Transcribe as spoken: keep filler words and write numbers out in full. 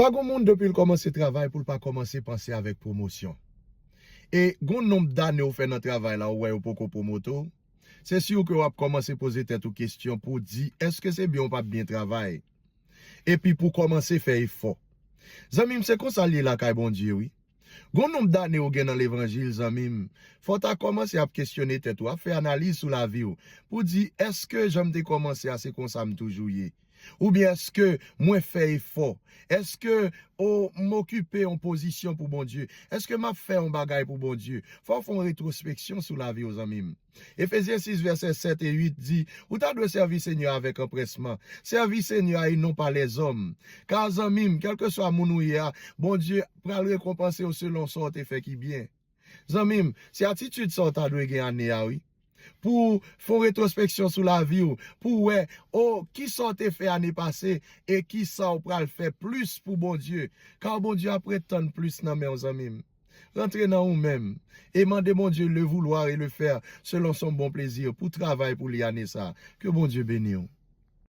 Pa gon moun depi l kòmanse travay pou l pa kòmanse panse avèk pwomosyon. E gon nonb dane w fè nan travay la, ou wè yo poko pwomote w, se si ke w ap kòmanse poze tèt ou kesyon pou w di, èske se byen w p ap byen travay? Epi pou w kòmanse fè efò. Zanmi m, se konsa l ye lakay Bondye, wi. Gon nonb dane w gen nan levanjil, zanmi m, fò w ta kòmanse ap kesyone tèt ou, ap fè analiz sou lavi w, pou w di, èske jan m te kòmanse a, se konsa m toujou ye? Oubyen èske mwen fè efò? Èske o m okipe yon pozisyon pou Bondye? Èske m ap fè yon bagay pou Bondye? Fò w fè yon retwospeksyon sou lavi w, zanmi m. Efezyen sis vèsè sèt e uit di, ou ta dwe sèvi Senyè a avèk anprèsman. Sèvi Senyè a e non pa lèzòm. Ka zanmi m, kèlkeswa moun ou ye a, Bondye pral rekonpanse w selon sa w te fè ki byen. Zanmi m, se atitid sa w ta dwe gen ane a, wi. Pou w fè yon retwospeksyon sou lavi w, pou w wè, o, kisa w te fè ane pase e kisa w pral fè plis pou Bondye. Ka Bondye ap ret tann plis nan men w, zanmi m. Rantre nan ou menm e mande Bondye le vouloir et le faire selon son bon plaisir pou travay pou li ane sa. Ke Bondye beni w.